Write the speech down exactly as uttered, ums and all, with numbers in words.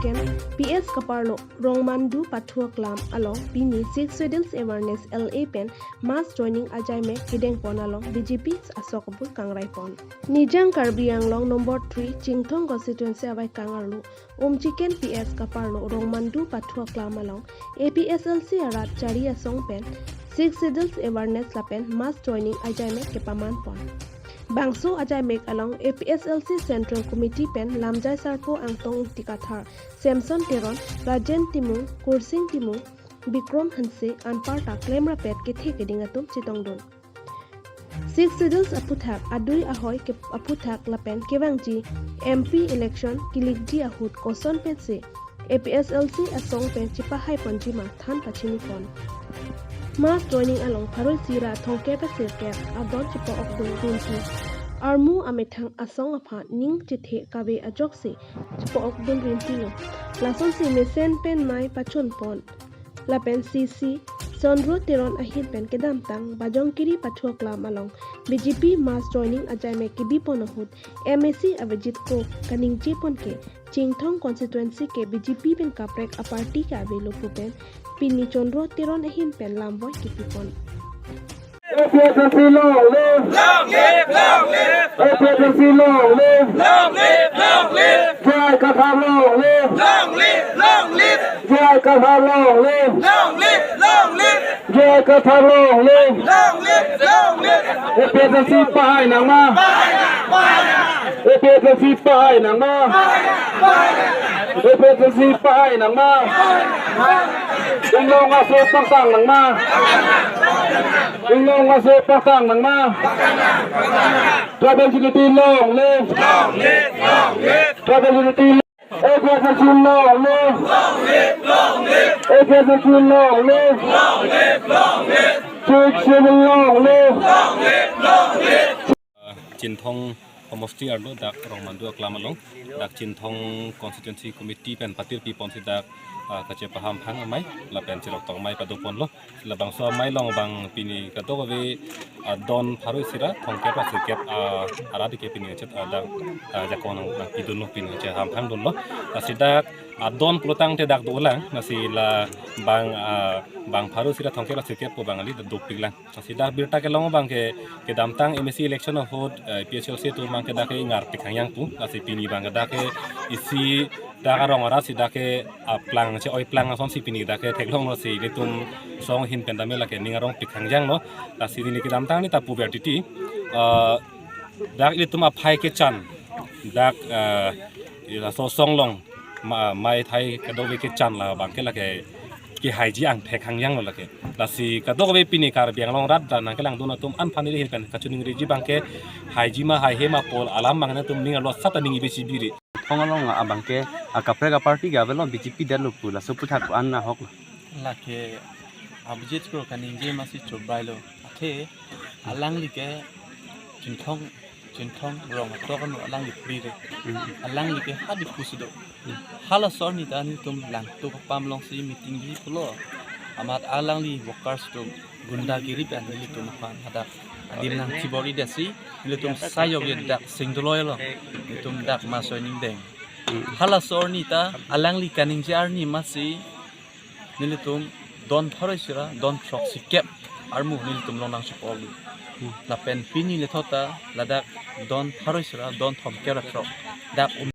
Umchiken P S kaparlo Rongmandu Pathu Aklam along pini Sixth Schedules Awareness L A pen mass joining ajaimek kedengpon along B J P asok abul kangraipon. Nijang Karbi Anglong number three Chinthong constituency avaikang arlo Umchiken P S kaparlo Rongmandu Pathu Aklam along A P H L C arat chari asong pen Sixth Schedules Awareness lapen mass joining ajaimek kepamanpon. Bangso ajaimek along A P H L C Central Committee pen lamjai sarpo Angtong Ingti Kathar, Samson Teron, Rajen Timung, Kursing Timung, Bikrom Hanse anparta klemrapet kethe keding atum chetongdun. Sixth Schedules aphuthak adui ahoi ke aphuthak lapen kevangji M P election kilikji ahut koson pensi A P H L C asong pen chepahaiponji ma than pachinipon. Mass joining along pharo isi ra thomkep ra sirkep adon chepa-okdun rinti. Armu amethang asong aphan ning chethe kave ajoksi chepa-okdun rintilo. Lasonsi mesen pen mei pachunpon. Lapen C C Chandra Teron ahin pen kedamtang Bajongkiri Pathu Aklam along B J P mass joining ajaimek kebipon ahut M A C Avijit Kro kaningjepon ke Chinthong constituency ke B J P pen kaprek aparty ke avelo pu pen pini Chandra Teron ahin pen lamvoi kepipon. A P H L C long live! Long live, long live! A P H L C long live! Long live, long live! J I Kathar long live! Long live, long live! J I Kathar long live! Long live, long live! J I Kathar long live! Long live, long live! A P H L C pahai nangma! Pahai nang, pahai nang! A P H L C pahai nangma! Pahai nang, pahai nang! A P H L C pahai nangma! Pahai nang, pahai nang! Inglong aso pangtang nangma! Inglong aso pangtang nangma! Tribal unity long live! Long live, long live! Tribal unity long live! A P H L C long live! Long live, long live! A P H L C long live! Long live, long live! Sixth Schedule long live! Long live, long live! Chinthong homosti arlo dak Rongmandu Aklam along dak Chinthong constituency committee pen patirpiponsi dak, ah, kachepaham phang amei lapen chirok tong amei padoponlo. Labangso amei along bang pini kadokave, ah, don pharo isi ra thomkep ra sirkep, ah, arat ke pini chet, ah, dak, ah, jakong nang, nangpidunlo, pini cheham phangdunlo. Lasi dak, ah, don pulotangte dak dolang, lasi la bang, ah, bang pharo isi ra thomkep ra sirkep pu bang kali dopiklang. Lasi dak birta kelong abang ke kedamtang M A C election ahut, eh, P H L C atum abang ke dak ke ingarpik hangyang pu. Lasi pini abang ke dak ke isi dak arong arat si dak ke aplang che-oiplang asonsi pini dak ke theklonglo, si ilitum song ahin pen tame lake ning arongpik hangyanglo. Lasi neli kedamtang neli ta puver titi. Eh, dak ilitum aphai kechan dak, eh, laso song along ma-, mei thai kadokave kechan la abang ke lake kehaiji angthek hangyanglo lake. Lasi kadokave pini Karbi Anglong arat dan nangkelangdun atum aphan neli ahin pen kachiningri ji abang ke haiji ma haihe ma pu alam abang nangtum ning arlo sat aning ibe chibiri. Thong along abang ke akaprek aparty ke avelo, B J P detlo pu laso aphuthak an ahok. Lake Avijit Kro kaningje masi chobrailo. Athe alangli ke Chinthong, Chinthong rong atok ano alangli pri re. Hmm. Alangli ke ha Diphu si do. Hmm. Halaso arni ta nelitum Langtuk apam alongsi meeting bi pulo. Amat alangli workers atum gundagiri pen nelitum aphan hadak adim nangchibor-i detsi nelitum sayok ye dak sing dolo lo. Nelitum dak mass joining deng. Hmm. Halaso arni ta alangli kaningje arni masi nelitum don pharo isi ra don throksi kep armu nelitum lonang chepol. Hmm. Lapen pini lethot ta ladak don pharo isi ra don thomkep ra throk dak um